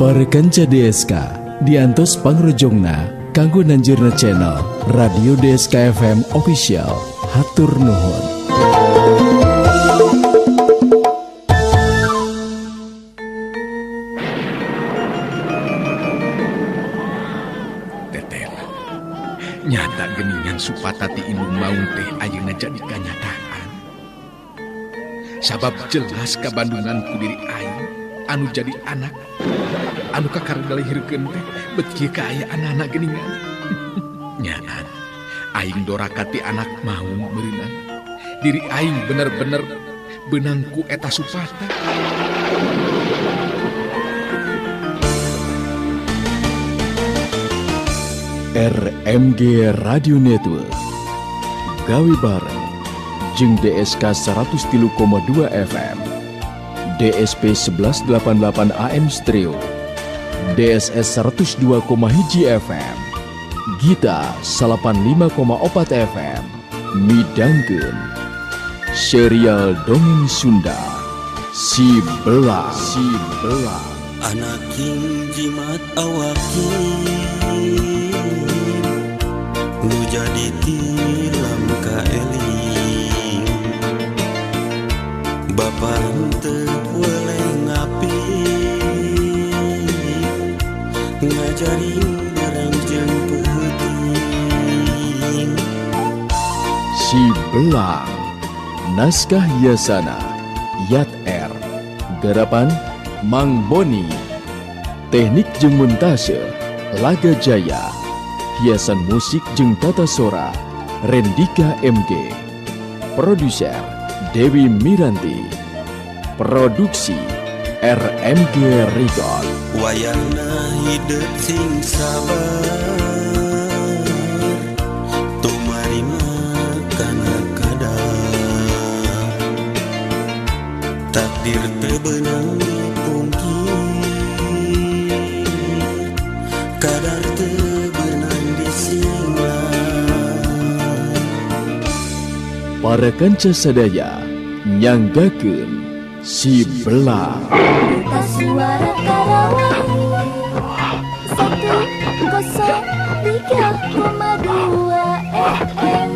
Para kanca DSK diantos pangrojongna kanggo nanjurna channel Radio DSK FM Official. Hatur nuhun. Tetela nyata geningan Supata ti indung maung teh ayeuna jadi kanyataan. Sabab jelas kabandungan ku diri aing anu jadi anak anu kakara dilahirkeun teh bet kieu kaayaan anak geuningan. Nyaan aing doraka ti anak maung meureunana. Diri aing bener-bener beunang ku eta Supata. RMG Radio Network gawe bareng jeung DSK 103,2 FM, DSP 1188 AM Stereo, DSS 102,1 FM, Gita 85,4 FM, midangkeun serial dongeng Sunda Si Belang. Si Belang. Anak jimat awakin nu jadi tilam kaeling, bapa henteu weleh ngapi ngajarin barang jeung peuting. Si Belang, naskah Yasana, Yat R, garapan Mang Boni, teknik jeung montase Laga Jaya, hiasan musik jeung tata sora Rendika MG, produser Dewi Miranti, produksi RMG Record. Wayahna hidup sing sabar, tumarima kana kadar, takdir teu beunang dipungkir, kadar teu beunang disinglar. Para kanca sadaya nyanggakeun Si Belang. Suara Karawang 103,2 FM.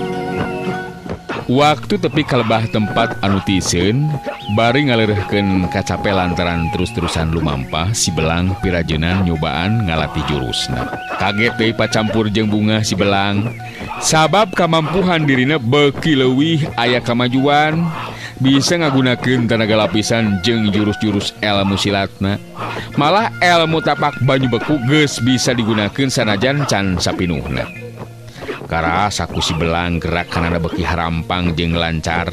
Waktu tepi kalebah tempat anu tiseun bari ngaleureurkeun kacape lantaran terus-terusan lumampah, Si Belang pirajenan nyobaan ngalatih jurusna. Kaget deui pacampur jeung bunga Si Belang sabab kamampuhan dirina beuki leuwih aya kamajuan, bisa ngagunakeun tenaga lapisan jeung jurus-jurus elmu silatna. Malah elmu tapak banyu beku geus bisa digunakeun sanajan can sapinuhna. Karasa ku Si Belang gerakanana beuki harampang jeung lancar,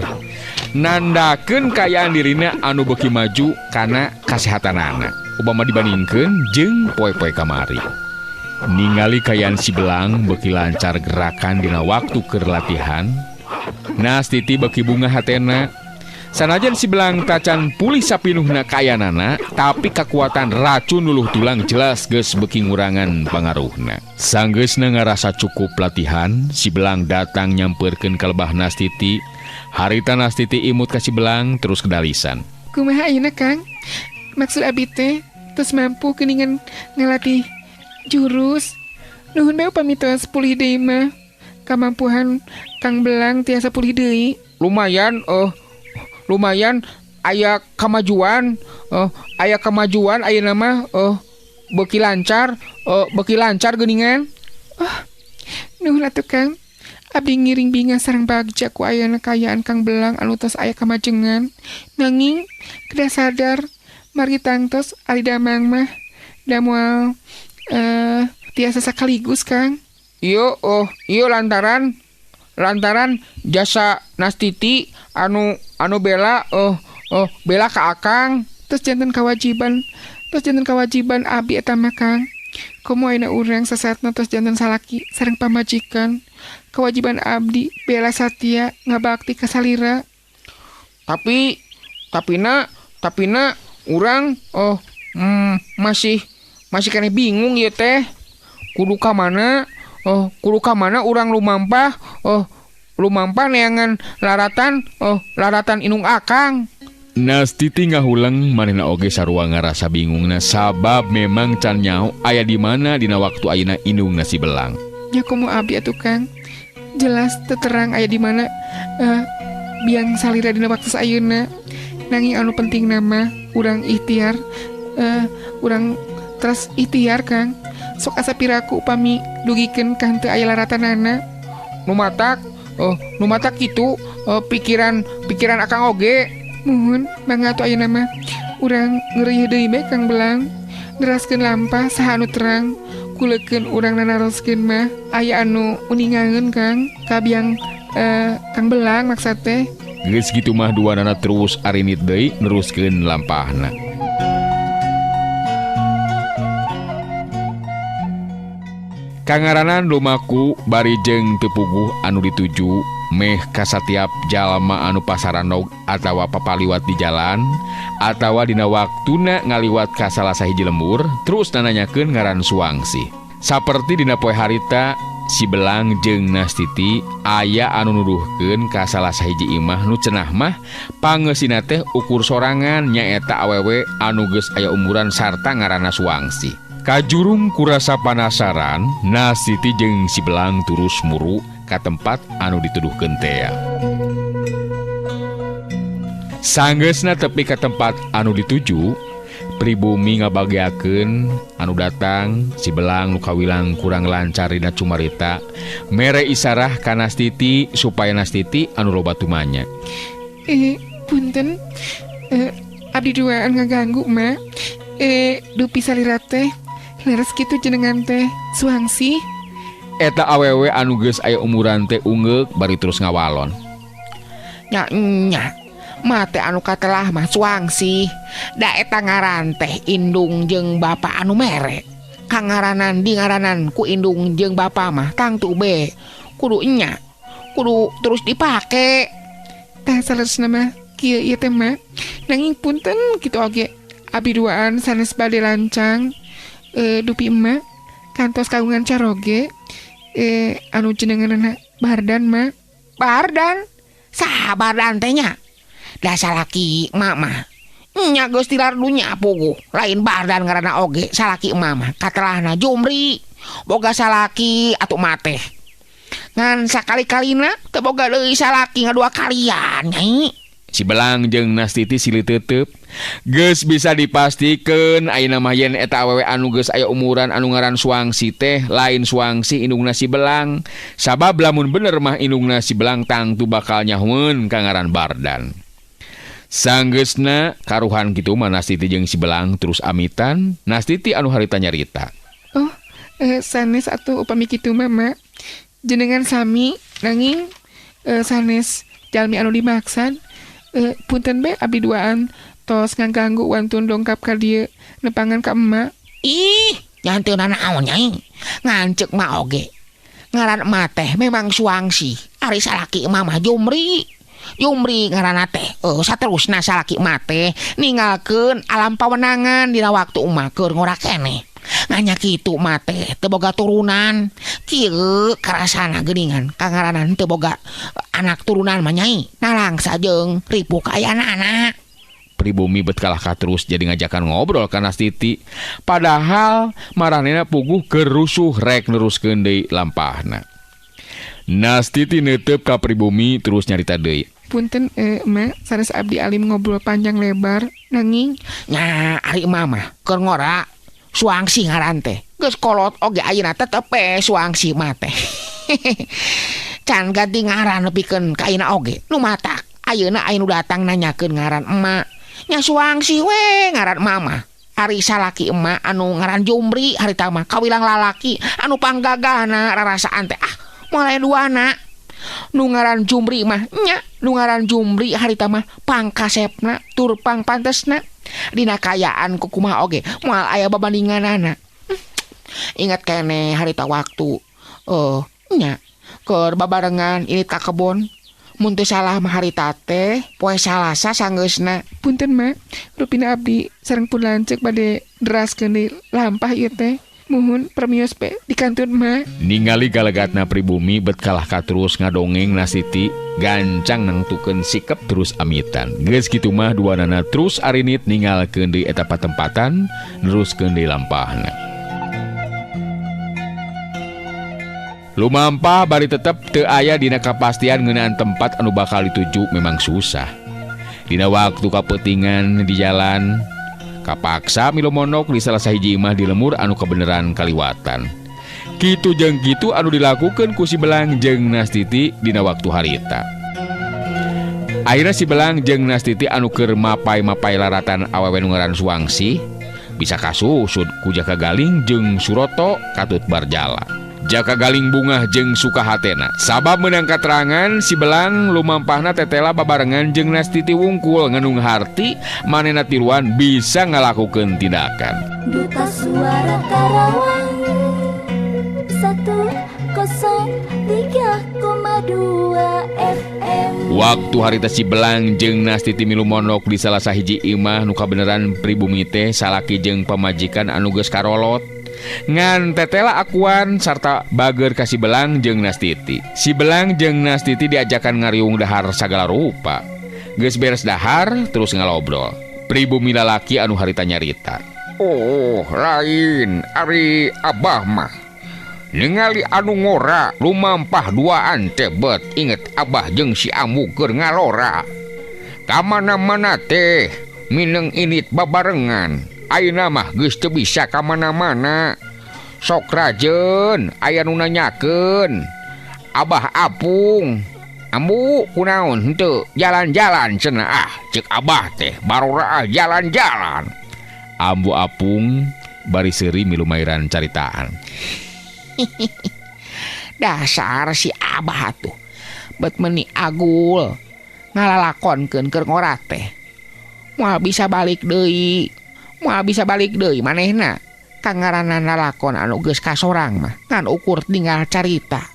nandakeun kaayaan dirina anu beuki maju kana kasehatanana upama dibandingkeun jeung poe-poe kamari. Ningali kaayaan Si Belang beuki lancar gerakan dina waktu keur latihan, Nastiti beuki bunga hatena. Sanajan Si Belang tacan pulih sapinuhna kayanana, tapi kekuatan racun luluh tulang jelas geus beuki ngurangan pangaruhna. Sanggeusna ngarasa cukup latihan, Si Belang datang nyampeurkeun ka lebah Nastiti. Harita Nastiti imut ka Si Belang terus kedalisan. Kumaha ayeuna Kang? Maksud abi teh tos mampu geuningan ngalatih jurus. Nuhun bae upami tos pulih deui mah. Kamampuhan Kang Belang tiasa pulih deui. Lumayan lumayan aya kamajuan, aya kamajuan ayeuna mah beuki lancar, beuki lancar geuningan. Oh, nuhun atuh Kang. Abdi ngiring binga sareng bagja ku ayana kaayaan Kang Belang anu tos aya kamajengan. Nanging kedah sadar margi tangtos ari damang mah da moal tiasa sakaligus Kang. Ieu ieu lantaran jasa Nastiti anu bela bela ka akang. Terus janten kewajiban abi eta mah Kang. Komo ayeuna urang sasatna tos janten salaki sareng pamajikan. Kewajiban abdi bela satia ngabakti ka salira. Tapi na urang masih keneh bingung ieu teh. Kudu ka mana? Kudu ka mana urang lumampah? Lumampah neangan laratan, laratan indung akang. Nastiti ngahuleng manehna oge sarua ngarasa bingungna sabab memang can nyaho aya di mana dina waktu ayeuna indungna si Belang. Nya komo abdi atuh Kang. Jelas teterang aya di mana biang salira dina waktu ayeuna. Nanging anu penting nama urang ikhtiar, urang terus ikhtiar Kang. Sok asa piraku upami dugikeun ka henteu aya laratanana. Nu matak, nu matak kitu pikiran akang oge. Muhun mangga atuh ayeuna mah urang ngeureuh deui bae Kang Belang. Neraskeun lampah saha anu terang, kuleukeun urang nanaroskeun mah aya anu uningangeun Kang ka biang Kang Belang maksad teh. Geus kitu mah duanana terus arinit deui neruskeun lampahna. Kangaranan lumaku bari jeung teu puguh anu dituju meh kasatiap jalma anu pasaranog atawa papaliwat di jalan atawa dina waktuna ngaliwat ka salah sahiji lembur terus nananyakeun ngaran Suangsi. Saperti dina poe harita si Belang jeung Nastiti aya anu nuduhkeun ka salah sahiji imah nu cenah mah pangeusina teh ukur sorangan nyaeta awewe anu geus aya umuran sarta ngaranna Suangsi. Kajurung kurasa panasaran, Nastiti jeung si Belang terus muru ka tempat anu dituduhkeun tea. Sanggeusna tepi ka tempat anu dituju, pribumi ngabageakeun anu datang si Belang nu kawilang kurang lancar dina cumarita, mere isarah ka Nastiti supaya Nastiti anu loba tumanya. Punten, abdi duaan ngaganggu ma. Dupi salira teh leres kitu jenengan teh Suangsi. Eta awewe anu geus aya umuran teh ungeuk bari terus ngawalon. Nya nya mate anu katelah mah Suangsi. Da eta ngaran teh indung jeung bapa anu mere. Kangaranan di ngaranan ku indung jeung bapa mah tangtu be. Kudu nya, kudu terus dipake. Tah saleresna mah kieu ieu teh mah. Nanging punten kitu oge. Abi duaan sanes bade lancang. Dupi emak kantos kagungan caroge anu jenenganna Bardan mah. Bardan? Saha Bardan teh nya? Da salaki emak mah nya geus tilar dunya puguh. Lain Bardan ngaranna oge salaki emak mah katelahna Jumri. Boga salaki atuh mateh. Ngan sakali-kalina teu boga deui salaki ngadua kalian nyai. Si Belang jeung Nastiti silih tetep. Geus bisa dipastikeun ayeuna mah yen eta awewe anu geus aya umuran anu ngaran Suangsi teh lain Suangsi indungna si Belang. Sabab lamun bener mah indungna si Belang tangtu bakal nyahueun ka ngaran Bardan. Sanggeusna karuhan kitu mah Nastiti jeung si Belang terus amitan. Nastiti anu harita nyarita. Oh, sanes atuh upami kitu mah mak. Jenengan sami nanging sanes jalmi anu dimaksad. Punten be abdi duaan tos ngaganggu wantun dongkap ka dieu nepangan ka emak. Ih, nyanteun naon nyai. Ngancek mah oge. Ngaran emak teh memang Suangsi. Ari salaki emak mah Jumri. Jumri ngaranna teh saterusna salaki emak teh ninggalkeun alam pawenangan dina waktu emak keur ngora keneh. Nganya kitu mah teh teu boga turunan. Kieu karasana geuningan kangaranan teu boga anak turunan mah nyai. Nalangsa jeung ripuh ka anak. Pribumi bet kalah ka terus jadi ngajakan ngobrol ka Nastiti. Padahal maranehna puguh kerusuh rek neruskeun deui lampahna. Nastiti neuteup ka pribumi terus nyarita deui. Punten emak sanes abdi alim ngobrol panjang lebar nanging nya ari emak mah keur ngora Suangsi ngaran teh. Geus kolot oge ayeuna tetep we Suangsi mah teh. Can ganti ngaran nepikeun ka ayeuna oge. Nu matak ayeuna aya nu datang nanyakeun ngaran emak. Nya Suangsi we ngaran emak mah. Ari salaki emak anu ngaran Jumri harita mah kawilang lalaki anu panggagahna rarasaan teh ah moal aya duana. Nu ngaran Jumri mah nya nu ngaran Jumri harita mah pangkasepna tur pangpantesna. Dina kayaan kukumaha oge moal aya babandinganana. Ingat kene harita waktu nya keur babarengan ini ka kebon. Mun teu salah mah harita teh poe Salasa sanggeusna. Punten mak, rupina abdi sareng pun lanceuk bade deraskeun deui lampah ieu teh. Muhun permios pe di kantun mah. Ningali galegatna pribumi bet kalah ka terus ngadongeng Nastiti gancang nangtukeun sikep terus amitan. Geus kitu mah duanana terus arinit ninggalkeun deui eta patempatan neruskeun deui lampahna. Lumampah bari tetep teu aya dina kapastian ngeunaan tempat anu bakal dituju memang susah. Dina waktu kapeutingan di jalan kapaksa milu mondok di salah sahiji imah di lemur anu kebeneran kaliwatan. Kitu jeung kitu anu dilakukeun ku si Belang jeung Nastiti dina waktu harita. Akhirna si Belang jeung Nastiti anu keur mapai-mapai laratan awewe nu ngaran Suangsi bisa kasusud ku Jaka Galing jeung Suroto katut barjala. Jaka Galing bungah jeung sukahatena. Sabab meunang katerangan si Belang lumampahna tetela babarengan jeung Nastiti wungkul nganung harti manehna tiluan bisa ngalakukeun tindakan. Duta Suara Karawang 103,2 FM. Waktu harita si Belang jeung Nastiti milu mondok di salah sahiji imah nu kabeneran pribumi teh salaki jeung pamajikan anu geus karolot. Ngan tetela akuan sarta bager ka si Belang jeung Nastiti. Si Belang jeung Nastiti diajakan ngariung dahar sagala rupa. Geus beres dahar terus ngalobrol. Pribumi lalaki anu harita nyarita. Oh, lain ari abah mah. Ningali anu ngora lumampah duaan teh bet inget abah jeung si ambu keur ngalora. Ka mana-mana teh mineng init babarengan. Ayeuna mah geus teu bisa ka mana-mana. Sok rajeun aya nu nanyakeun. Abah apung. Ambu kunaon henteu jalan-jalan cenah ah ceuk abah teh baroraah jalan-jalan. Ambu apung bari seuri milu mairan caritaan. Dasar si abah tuh bet meni agul ngalalakonkeun keur ngora teh. Moal bisa balik deui. Moal bisa balik deui manehna. Kangaranna lalakon anu geus kasorang mah ngan ukur tinggal carita.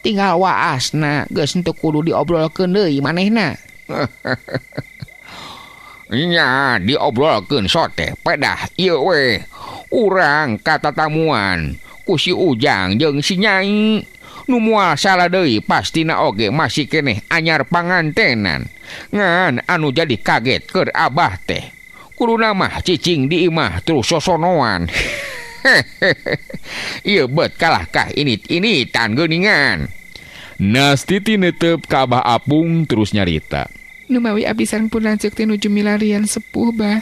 Tinggal waasna geus henteu kudu diobrolkeun deui manehna. Nya diobrolkeun sote pedah ieu we. Urang katatamuan ku si Ujang jeung si Nyai. Nu moal salah deui pastina oge masih keneh anyar pangantenan. Ngan anu jadi kaget keur abah teh. Kuduna mah cicing di imah terus sosonoan. Ieu bet kalahkah init-initan geuningan. Nastiti netep ka Abah Apung terus nyarita. Numawi abdi sareng pun lanceuk teh nuju milarian sepuh bah.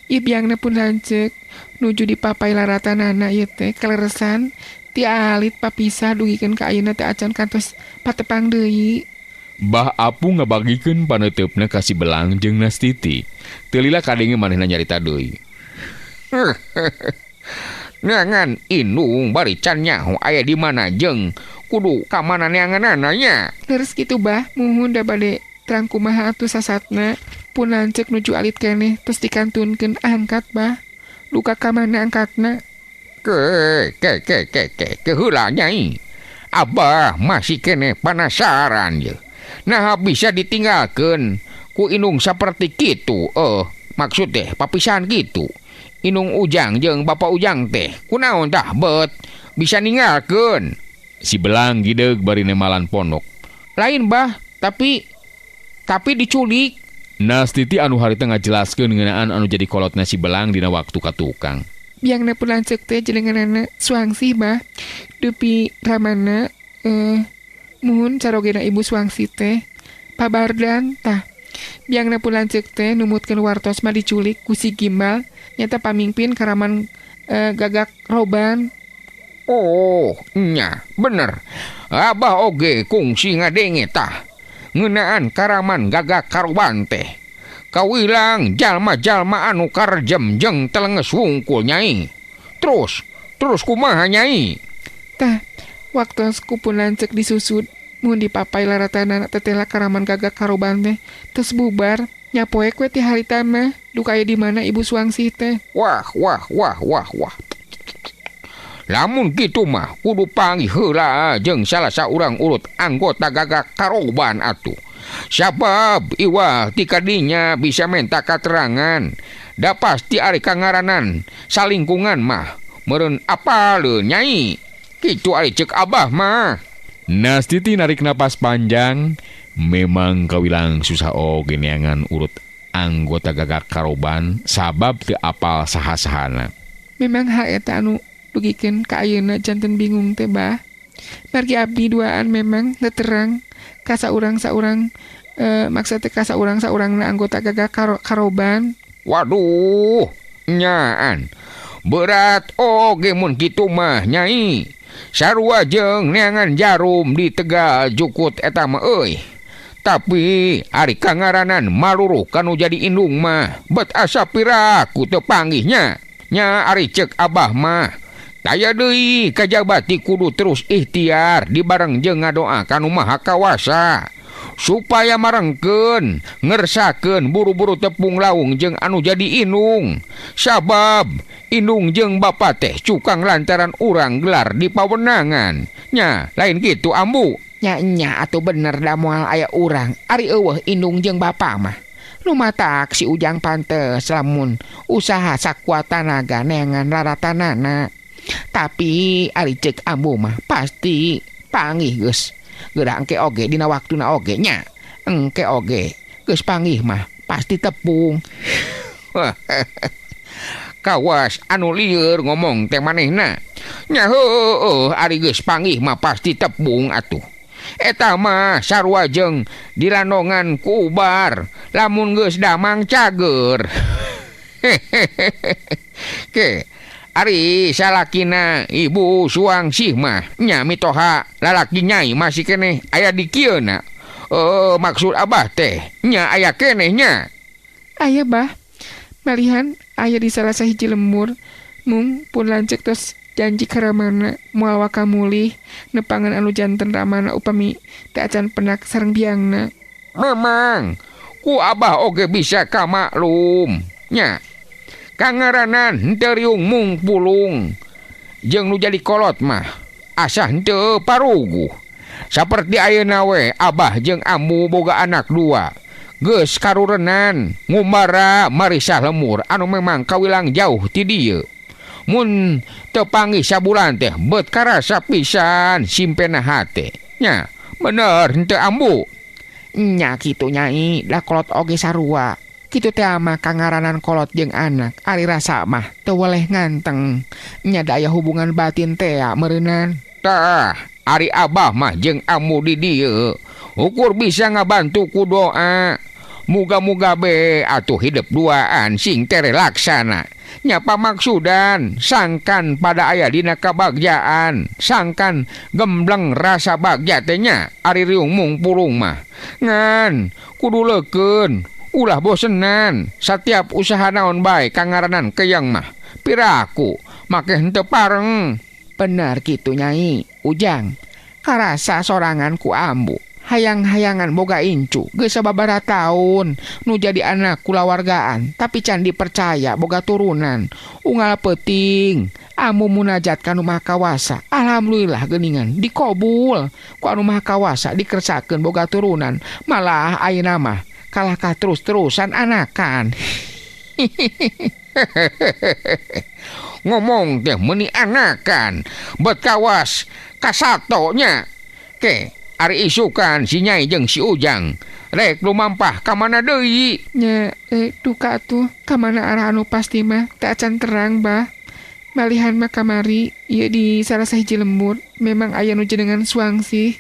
Ieu biangna pun lanceuk nuju dipapai laratanana ieu teh kaleresan ti alit papisah dugikeun ka ayeuna teh acan kantos patepang deui. Bah Apung ngabagikeun paneuteup ka si Belang jeung Nastiti. Teu lila kadenge manehna nyarita deui. Neangan indung bari can nyaho aya di mana jeung kudu ka mana neanganana nya. Leres kitu bah, muhun da bade terang kumaha atuh sasatna. Pun lanceuk nuju alit keneh terus dikantunkeun angkat bah. Duka ka mana angkatna? Ke ke ke ke ke ke heula nyai. Abah masih keneh penasaran ye. Nah bisa ditinggalkeun ku indung saperti kitu. Maksud teh papisahan kitu. Indung Ujang jeung Bapak Ujang teh kunaon tah bet bisa ninggalkeun. Si Belang gideug bari nemalan pondok. Lain bah, tapi diculik. Nastiti anu harita ngajelaskeun ngeunaan anu jadi kolotna si Belang dina waktu ka tukang. Biangna pun lanceuk teh jenenganana Suangsi bah. Dupi ramana muhun carogena ibu Suangsi teh pabardan tah. Biangna pun lanceuk teh numutkeun wartos mah diculik ku si Gimbal nyata pamingpin karaman gagak roban. Oh, nya bener. Abah oge kungsi ngadenge tah. Ngeunaan karaman gagak karoban teh. Kawilang jalma-jalma anu karjem jeung telenges wungkul nyai. Terus kumaha nyai? Tah, waktu ku pun lanceuk disusud mun dipapai laratana tetela karaman gagak karoban teh terus bubar. Nyapoek we ti harita mah duka aya di mana ibu Suangsi teh. Wah. Lamun kitu mah kudu panggih heula jeung salah saurang urut anggota gagak karoban atuh. Sabab iwah ti kadinya bisa menta katerangan. Da pasti ari kangaranan salingkungan mah Meureun apaleun Nyai. Kitu ari ceuk Abah mah. Nastiti narik napas panjang, memang kawilang susah oge neangan urut anggota gagak karoban sabab teu apal saha-sahana. Memang hal eta anu dugikeun ka ayeuna janten bingung teh bah. Margi abdi duaan memang teu terang ka saurang-saurang maksud teh ka saurang-saurangna anggota gagak karoban. Waduh, nyaan. Berat oge mun kitu mah Nyai. Sarua jeung neangan jarum di Tegal jukut eta mah euy. Tapi ari kangaranan maluruh kanu jadi indung mah bet asa piraku teu panggihnya. Nya ari ceuk Abah mah taya deui kajabati kudu terus ikhtiar dibareng jeung ngadoa kanu Maha Kawasa supaya marengkeun ngersakeun buru-buru tepung laung jeung anu jadi indung. Sabab indung jeung bapa teh cukang lantaran urang gelar di pawenangan. Nya lain kitu ambu. Nya nya atuh bener da moal aya urang ari eueuh indung jeung bapa mah. Lumatak si Ujang pantes lamun usaha sakuat tanaga neangan raratanana. Tapi ari ceuk ambu mah pasti panggih geus. Geura engke oge dina waktuna oge nya. Engke oge geus panggih mah pasti tepung. Kawas anu lieur ngomong teh manehna. Nya heueuh ari geus panggih mah pasti tepung atuh. Eta mah sarua jeung dilandongan ku ubar lamun geus damang cager. Ke ari salakina ibu Suangsih mah nya mitoha lalaki Nyai masih keneh aya di kieu na. Maksud Abah teh nya aya keneh nya. Aya bah. Malihan aya di salah sahiji lemur mung pun lanceuk tos janji karamana moal waka mulih nepangan anu janten ramana upami teu acan penak sareng biangna. Memang ku Abah oge bisa kamaklum nya. Kangaranan henteu riung mung pulung jeung nu jadi kolot mah asa henteu paruguh. Saperti ayeuna we Abah jeung ambu boga anak dua. Geus karurenan ngumbara marisah lemur anu memang kawilang jauh ti dieu. Mun teu panggih sabulan teh beut karasa pisan simpena hate. Nya bener henteu ambu. Nya kitu Nyai, da kolot oge sarua. Kitu teh mah kangaranan kolot jeung anak ari rasa mah teu weleh nganteng. Nya da aya hubungan batin teh meureunan. Tah, ari Abah mah jeung ambu di dieu ukur bisa ngabantu ku doa. Muga-muga be atuh hidup duaan sing tere laksana. Nya pamaksudan sangkan pada aya dina kabagjaan, sangkan gembleng rasa bagja teh nya ari riung mung pulung mah. Ngan kudu leukeun ulah bosenan satiap usaha naon bae kangaranan keyang mah piraku make henteu pareng. Bener kitu Nyai Ujang. Karasa sorangan ku ambu hayang-hayangan boga incu geus sababaraha taun nu jadi anak kulawargaan tapi can dipercaya boga turunan. Unggal peuting ambu munajat ka nu Maha Kawasa, alhamdulillah geuningan dikobul ku anu Maha Kawasa dikersakeun boga turunan. Malah ayeuna mah kalahkah terus-terusan anakan. Ngomong teh meuni anakan bet kawas kasatonya. Ke ari isukan si Nyai jeung si Ujang rek lumampah ka mana deui? Nya duka atuh ka mana arah anu pasti mah teu acan terang bah. Malihan mah kamari ieu di salah sahiji lembur memang aya nu jenengan Suangsih.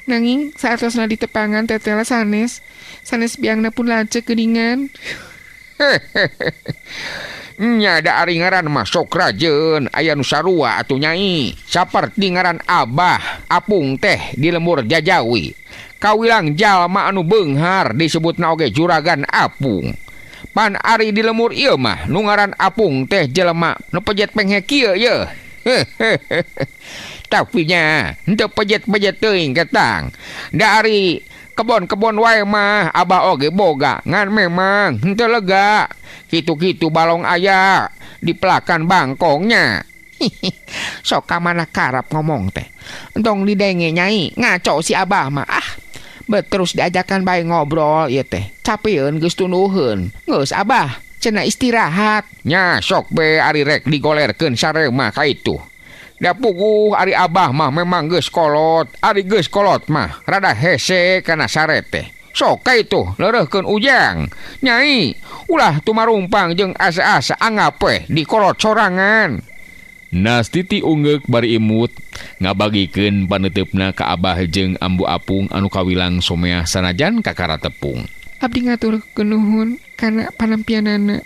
Nanging saatosna ditepangan tetela sanes sanes biangna pun lanceuk geuningan. Nya da ari ngaran mah sok rajeun aya nu sarua atuh Nyai. Saperti ngaran Abah apung teh di lembur Jajawi. Kawilang jalma anu beunghar disebutna oge juragan apung. Pan ari di lemur ieu mah nu ngaran apung teh jelema nu pejet penghe kieu ye. Tapi nya henteu pejet-pejet teuing ketang. Da ari kebon-kebon wae mah Abah oge boga ngan memang henteu lega. Kitu-kitu balong aya dipelakan bangkongnya. Sok ka mana karap ngomong teh. Entong didenge Nyai, ngaco si Abah mah. Ah, bet terus diajakan bae ngobrol ieu teh. Capeun geus tunduheun. Geus Abah, Cenah istirahat. Nya sok be ari rek digolerkeun sare mah ka itu. Da puguh ari abah mah memang geus kolot, ari geus kolot mah rada hese kana sare teh. Sok ka itu leureuhkeun ujang. Nyai, ulah tumarumpang jeung asa-asa anggap we dikolot sorangan. Nastiti ungeuk bari imut ngabagikeun paneuteup ka abah jeung ambu apung anu kawilang someah sanajan kakara tepung. Abdi ngaturkeun nuhun kana panampianana.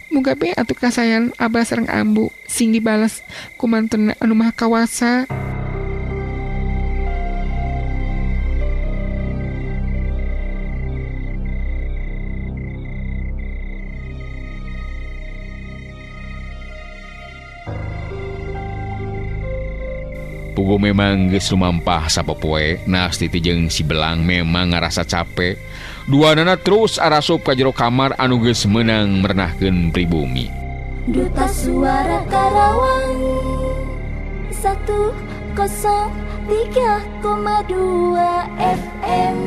Muga be atuh kasayan abah sareng ambu sing dibales ku mantena anu maha kawasa. Pugu memang geus lumampah sapopoe, Nastiti jeung si Belang memang ngarasa capek. Duanana terus arasup ka jero kamar anu geus meunang merenahkeun pribumi. Duta Suara Karawang 103,2 FM.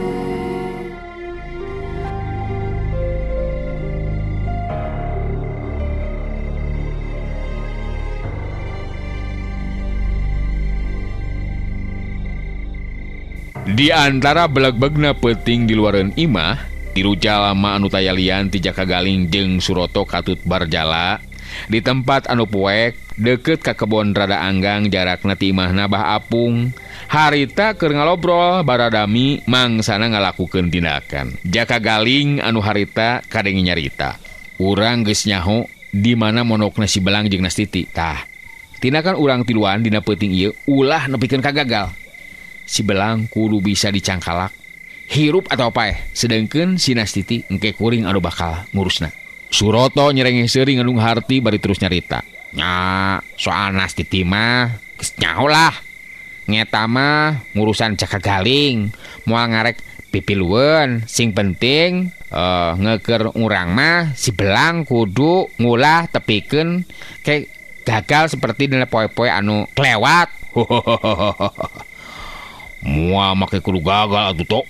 Di antara beleg-begna peuting di luareun imah, tilu jalma anu tayalian ti Jaka Galing jeung Suroto katut barjala di tempat anu poek deukeut ka kebon rada anggang jarakna ti imahna Bah Apung. Harita keur ngalobrol baradami mangsana ngalakukeun tindakan. Jaka Galing anu harita kadenge nyarita. Urang geus nyaho di mana monokna si Belang jeung Nastiti. Tah, tindakan urang tiluan dina peuting ieu ulah nepikeun kagagal. Si Belang kudu bisa dicangkalak hirup atau paeh, sedangkeun si Nastiti engke kuring anu bakal ngurusna. Suroto nyerengeh seuri ngandung harti bari terus nyarita. Nya soal Nastiti mah geus nyaho lah. Ngeta mah ngurusan Jaka Galing, moal ngarek pipilueun, sing penting ngeker urang mah si Belang kudu ngulah tepikeun ke gagal seperti dina poe-poe anu kelewat. Moal make kudu gagal atuh tok.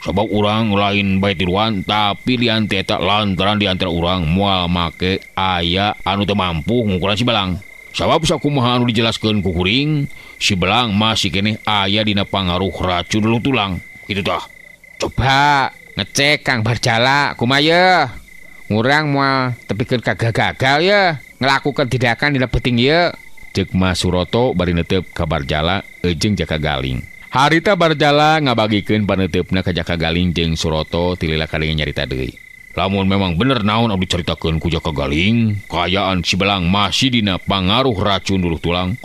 Sabab urang lain bae tiluan tapi lian teh eta lantaran di antara urang moal make aya anu teu mampu ngukuran si Belang. Sabab sakumaha anu dijelaskeun ku kuring, si Belang masih keneh aya dina pangaruh racun luluh tulang. Kitu tah. Coba ngecek Kang Barjala kumaha ye. Ngurang moal tepikeun kagagal ye ngelakukeun tindakan dina peuting ieu. Ceuk Mas Suroto bari neuteup ka Barjala jeung Jaka Galing. Harita Barjala ngabagikeun paneuteup ka Jaka Galing jeung Suroto tilila kadenge nyarita deui. Lamun memang bener naon anu dicaritakeun ku Jaka Galing, kaayaan si Belang masih dina pangaruh racun luluh tulang,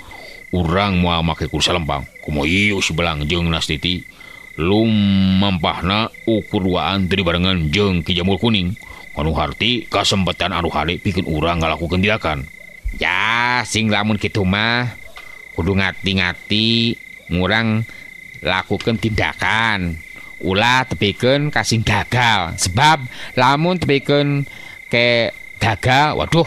urang moal make kursa lempang. Kumaha ieu si Belang jeung Nastiti lumampahna ukur duaan teu dibarengan jeung Ki Jamul Kuning. Anu harti kasempatan anu hade pikeun urang ngalakukeun tindakan. Ya, sing lamun kitu mah kudu ngati-ngati ngurang lakukan tindakan, ulah tepikeun kasing gagal. Sebab lamun tepikeun ke gagal, waduh,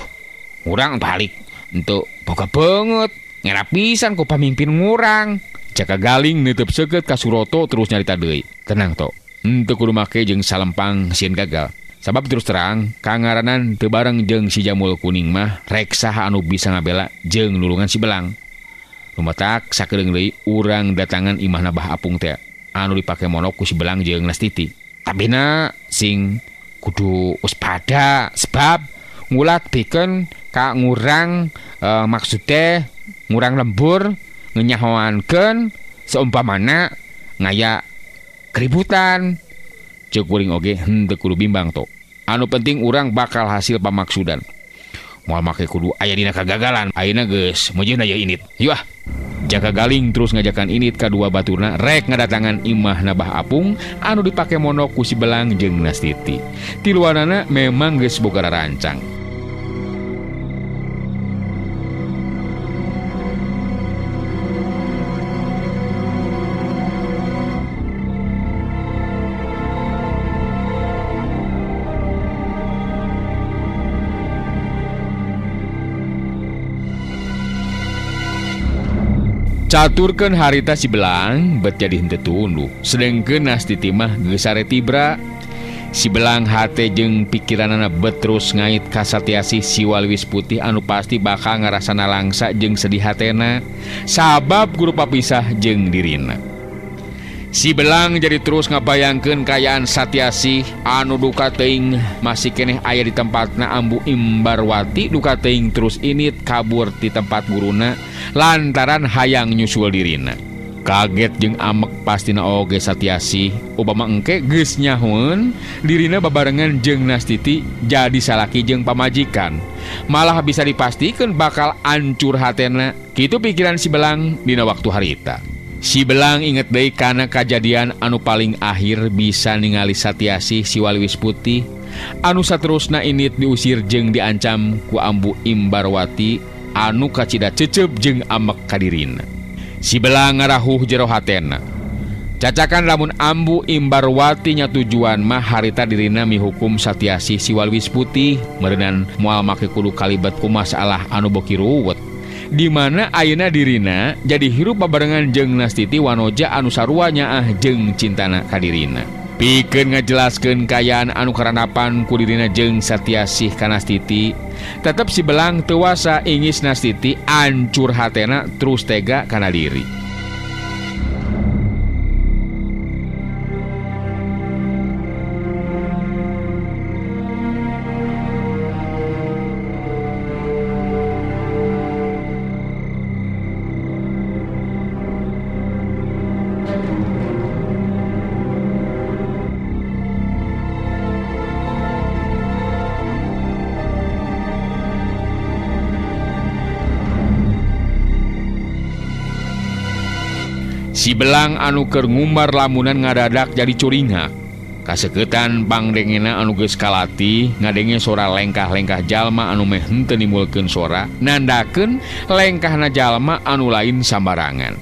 ngurang balik untuk boga banget ngerap pisan ku pamimpin ngurang. Jaka Galing neuteub seukeut ka Suroto terus nyarita deui. Tenang tok, henteu kudu make jeung salempang sieun gagal. Sabab terus terang kangaranan teu bareng jeung si Jamul Kuning mah rek saha anu bisa ngabela jeung nulungan si Belang. Lumatak sakedeung deui urang datangan imahna Bah Apung teh anu dipake monok ku si Belang jeung Nastiti. Tabina sing kudu waspada sebab ngulat beken ka ngurang maksudnya ngurang lembur ngenyahoankeun seumpamana ngaya keributan. Ceuk kuring oge henteu kudu bimbang tok. Anu penting urang bakal hasil pamaksudan. Moal make kudu aya dina kagagalan. Ayeuna geus meujeuhna ye init. Yuh ah. Jaka Galing terus ngajakan init ka dua baturna rek ngadatangan imahna Bah Apung anu dipake monok ku si Belang jeung Nastiti. Tiluanana memang geus boga rancang. Caturkeun harita si Belang bet jadi henteu tunduh. Sedengkeun Nastiti mah geus sare tibra. Si Belang hate jeung pikiranana betrus ngait ka Satyasih si Waliwis Putih anu pasti bakal ngarasana langsa jeung sedih hatena sabab guru papisah jeung dirina. Si Belang jadi terus ngabayangkeun kayaan Satyasih anu duka teuing masih keneh aya di tempatna Ambu Imbarwati duka teuing terus init kabur di tempat guruna lantaran hayang nyusul dirina. Kaget jeung amek pastina oge Satyasih upama engke geus nyahoeun dirina babarengan jeung Nastiti jadi salaki jeung pamajikan. Malah bisa dipastikeun bakal ancur hatena. Kitu pikiran si Belang dina waktu harita. Si Belang inget deui kana kajadian anu paling akhir bisa ningali Satyasih si Waliwis Putih anu saterusna init diusir jeung diancam ku Ambu Imbarwati anu kacida cecep jeung amek kadirina. Si Belang ngarahuh jero hatena. Cacakan lamun Ambu Imbarwati nya tujuan mah harita dirina mihukum Satyasih si Waliwis Putih meureunan moal make kudu kalibet ku masalah anu beuki ruwet. Di mana ayeuna dirina jadi hirup babarengan jeung Nastiti wanoja anu sarua nyaah jeung cintana ka dirina. Pikeun ngajelaskeun kayaan anu karanapan ku dirina jeung Satyasih ka Nastiti, tetep si Belang teu wasa ingis Nastiti ancur hatena terus tega kana diri. Si Belang anu keur ngumbar lamunan ngadadak jadi curingak. Kaseketan pangdengena anu geus kalatih ngadenge sora lengkah-lengkah jalma anu meh henteu nimbulkeun sora, nandakeun lengkahna jalma anu lain sambarangan.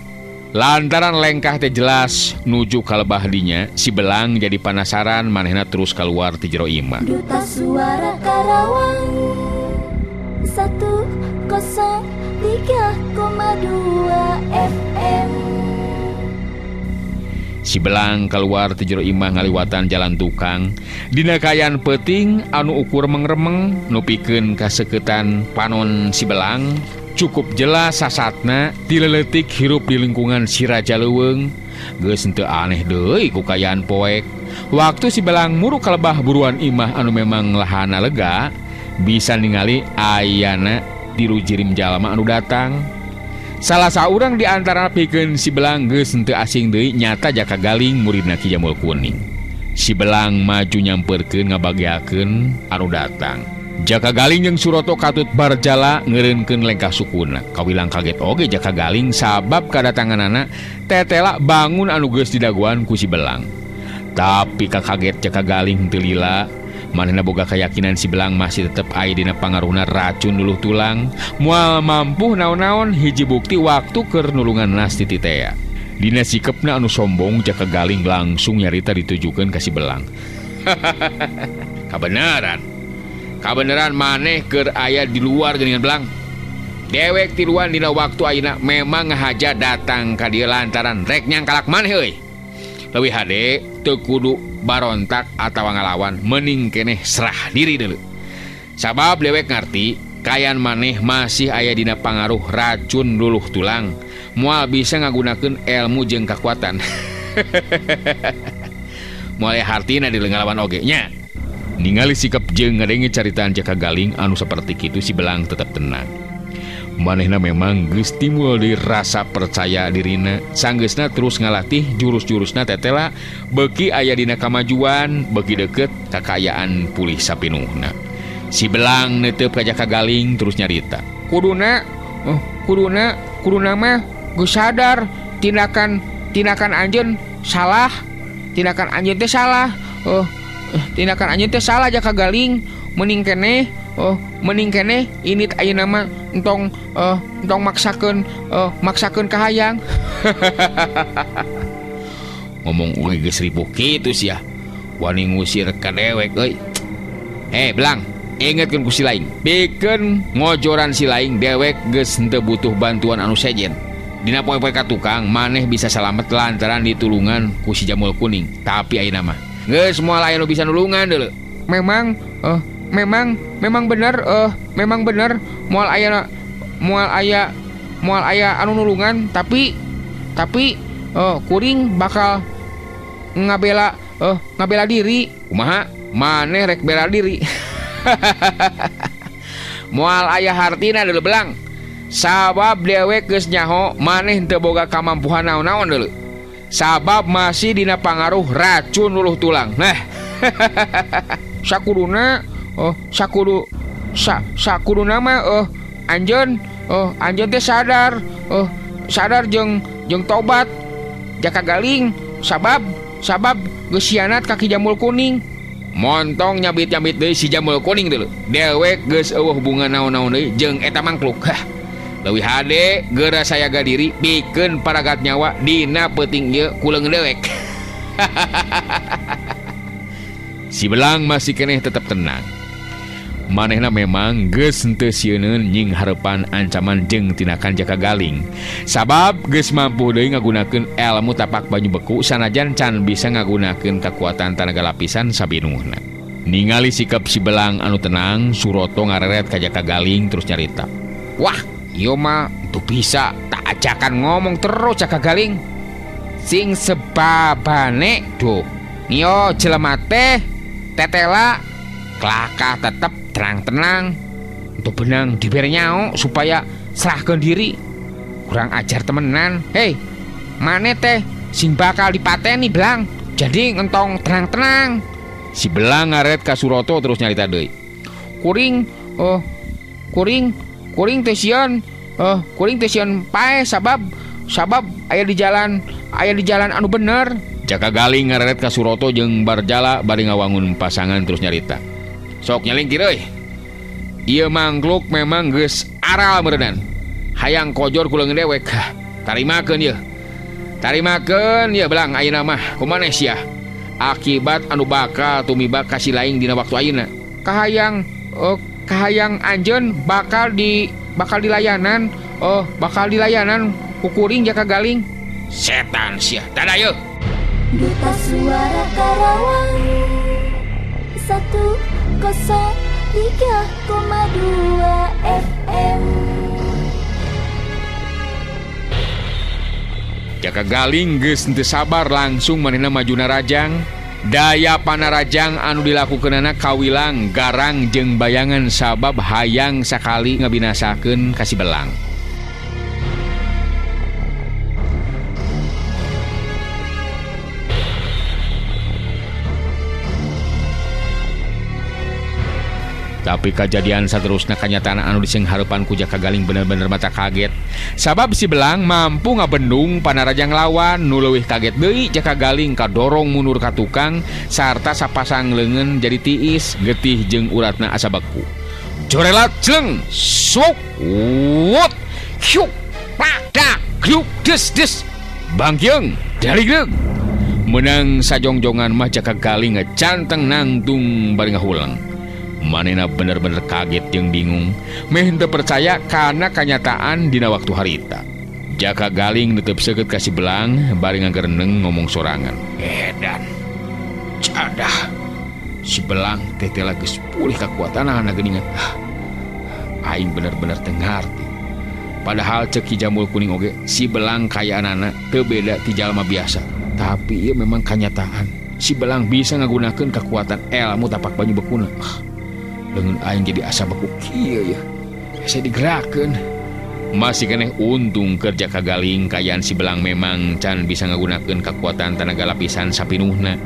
Lantaran lengkah teh jelas nuju ka lebah dinya, si Belang jadi panasaran manehna terus keluar ti jero imah. Duta Suara Karawang 103,2 FM. Si Belang keluar ti jero imah ngaliwatan jalan tukang. Dina kaayaan peuting anu ukur mengremeng nu pikeun kaseketan panon si Belang cukup jelas sasatna tileletik hirup di lingkungan si Raja Leuweung. Geus henteu aneh deui ku kaayaan poek. Waktu si Belang muruk kalebah buruan imah anu memang lahana lega bisa ningali ayana tilu jirim jalma anu datang. Salah saurang di antara pikeun si Belang geus henteu asing deui nyata Jaka Galing muridna Ki Jamul Kuning. Si Belang maju nyamperkeun ngabageakeun anu datang. Jaka Galing jeung Suroto katut barjala ngeureunkeun lengkah sukuna. Kawilang kaget oge Jaka Galing sabab kadatanganana tetela bangun anu geus didagoan ku si Belang. Tapi kakaget Jaka Galing teu lila. Manehna boga keyakinan si Belang masih tetep aya dina pangaruhna racun luluh tulang. Moal mampu naon-naon hiji bukti waktu keur nulungan Nastiti tea. Dina sikepna anu sombong Jaka Galing langsung nyarita ditujukeun ka si Belang. Kabeneran. Kabeneran maneh keur aya di luar geuningan Belang. Dewek tiluan dina waktu ayeuna memang ngahaja datang ka dieu lantaran rek nyangkalak maneh euy. Leuwih hade teu kudu barontak atawa ngalawan mending keneh serah diri deuleu. Sabab dewek ngarti kayan maneh masih aya dina pangaruh racun luluh tulang. Moal bisa ngagunakeun ilmu jeung kakuatan. Moal aya hartina di ngalawan oge nya. Ningali sikap jeung ngadenge caritaan Jaka Galing anu saperti kitu si Belang tetep tenang. Manehna memang geus timbul di rasa percaya dirina. Sanggeusna terus ngalatih jurus-jurusna tetela beuki aya dina kamajuan, beuki deukeut kakayaan pulih sapinuhna. Si Belang neuteup ka Jaka Galing terus nyarita. Kuduna mah geus sadar tindakan anjeun salah. Tindakan anjeun teh salah. Tindakan anjeun teh salah Jaka Galing. Mending keneh init ayeuna mah entong maksakeun kahayang. Ngomong oge geus ripuh kitu sia. Wani ngusir ka dewek euy. Belang, ingetkeun ku si laing. Pikeun ngojoran si laing dewek geus henteu butuh bantuan anu sejen. Dina poe-poe ka tukang maneh bisa salamet lantaran ditulungan ku si Jamul Kuning. Tapi ayeuna mah Geus moal aya nu bisa nulungan deuleu. Memang memang bener memang bener moal aya anu nulungan, tapi kuring bakal ngabela diri. Kumaha? Maneh rek bela diri. Moal aya hartina deuleu Belang. Sabab dewek geus nyaho maneh teu boga kamampuhan naon-naon deuleu. Sabab masih dina pangaruh racun luluh tulang. Nah. Sakuduna sakuduna mah anjeun anjeun teh sadar sadar jeung tobat Jaka Galing sabab geus hianat ka Ki Jambul Kuning. Montong nyabit-nyabit deui si Jambul Kuning deuleu. Dewek geus eueuh hubungan naon-naon deui jeung eta mangkluk. Hah. Leuwih hade geura sayaga diri pikeun paragat nyawa dina peuting ieu kuleung dewek. Si Belang masih keneh tetep tenang. Manehna memang geus henteu sieuneun nying harepan ancaman jeung tindakan Jaka Galing. Sabab geus mampu deui ngagunakeun elmu tapak banyu beku sanajan can bisa ngagunakeun kakuatan tanaga lapisan sabinuhna. Ningali sikap si Belang anu tenang, Suroto ngareret ka Jaka Galing terus nyarita. Wah, ieu mah teu bisa tak ajakan ngomong terus Jaka Galing. Sing sebabane duh. Nio jelema teh tetela kelakah tetep tenang-tenang untuk benang diberi nyao supaya serahkan diri. Kurang ajar temenan. Hei, mane teh sing bakal dipateni Belang. Jadi ngentong tenang-tenang. Si Belang ngaret ka Suroto terus nyarita deui. Kuring kuring teh sieun pae sabab aya di jalan anu bener. Jaka Galing ngareret ka Suroto jeung Barjala bari ngawangun pasangan terus nyarita. Sok nyalingkir euy. Ieu mangkluk memang geus aral meureunnan. Hayang kojor ku leungeun dewek. Tarimakeun ieu. Tarimakeun ieu Belang ayeuna mah kumaneh sia. Akibat anu bakal tumiba ka si laing dina waktu ayeuna. Kahayang anjeun bakal dilayanan. Oh, bakal dilayanan ku kuring Jaka Galing. Setan sia. Dadah yeuh. Duta Suara Karawang 103,2 FM. Jaka Galing geus henteu sabar langsung manehna maju narajang. Daya panarajang anu dilakukeunana kawilang garang jeung bayangan sabab hayang sakali ngabinasakeun ka si Belang. Tapi kejadian saterusna kanyataan anu disengharepan ku Jaka Galing bener-bener mata kaget. Sabab si Belang mampu ngabendung panarajang lawan nu leuwih kaget deui Jaka Galing kadorong mundur ka tukang sarta sapasang leungeun jadi tiis getih jeung uratna asa beku. Jorelat jleng suk wut hyuk plak dak gruk des des bangkeung daligreug. Menang sajongjongan mah Jaka Galing ngecanteng nangtung bari ngahulang. Manena bener-bener kaget jeung bingung. Meh henteu percaya karena kanyataan dina waktu harita. Jaka Galing netep seukeut ka si Belang bari ngagereneng ngomong sorangan. Edan. Cadah. Si Belang teh teh geus pulih kakuatanana geuningan. Aing bener-bener teu ngarti. Padahal ceuk Ki Jambul Kuning oge si Belang kayaanana teu beda ti jalma biasa. Tapi ieu memang kanyataan. Si Belang bisa ngagunakeun kakuatan elmu tapak banyu bekuna. Leungeun aing jadi asa beku kieu ya. Saya digerakkeun. Masih keneh untung keur Jaka Galing kayaan si Belang memang can bisa ngagunakeun kakuatan tanaga lapisan sapinuhna.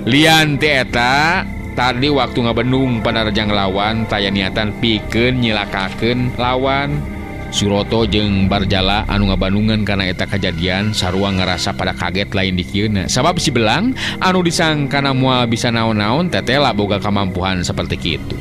Lian teh eta tadi waktu ngabendung panarajang lawan taya niatan pikeun nyilakakeun lawan. Suroto jeung Barjala anu ngabandungan kana eta kajadian sarua ngerasa pada kaget lain dikieuna. Sabab si Belang anu disangkana moal bisa naon-naon tetela boga kamampuhan seperti kitu.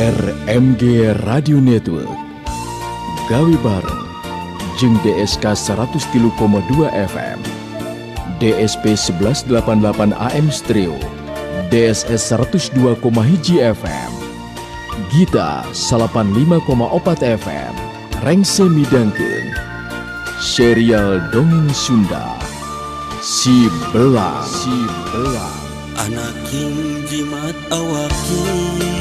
RMG Radio Network gawe bareng jeung DSK 103,2 FM, DSP 1188 AM Stereo, DSS 102,1 FM, Gita 85,4 FM, Rengse midangkeun serial dongeng Sunda Si Belang. Si Belang. Anaking jimat awakin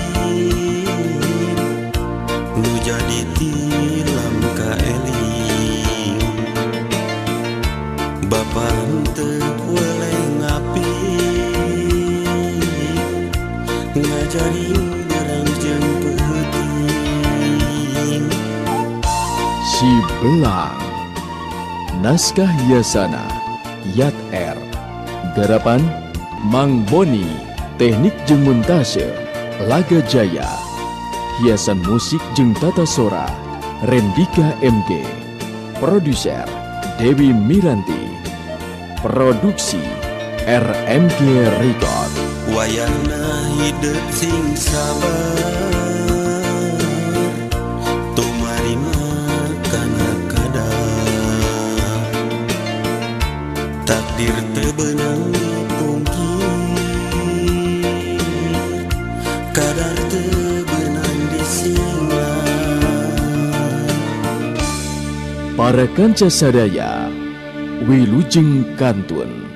nu jadi tilam kaeling, Bapa henteu weleh ngapi ngajarin barang jeung peuting. Si Belang. Naskah Yasana Yat R. Garapan Mang Boni, teknik jeung montase Laga Jaya, hiasan musik jeung tata sora Rendika MG, produser Dewi Miranti, produksi RMG Record. Wayahna hidup sing sabar, tumarima kana kadar, takdir teu beunang dipungkir, kadar teu beunang disinglar. Para kanca sadaya, wilujeng kantun.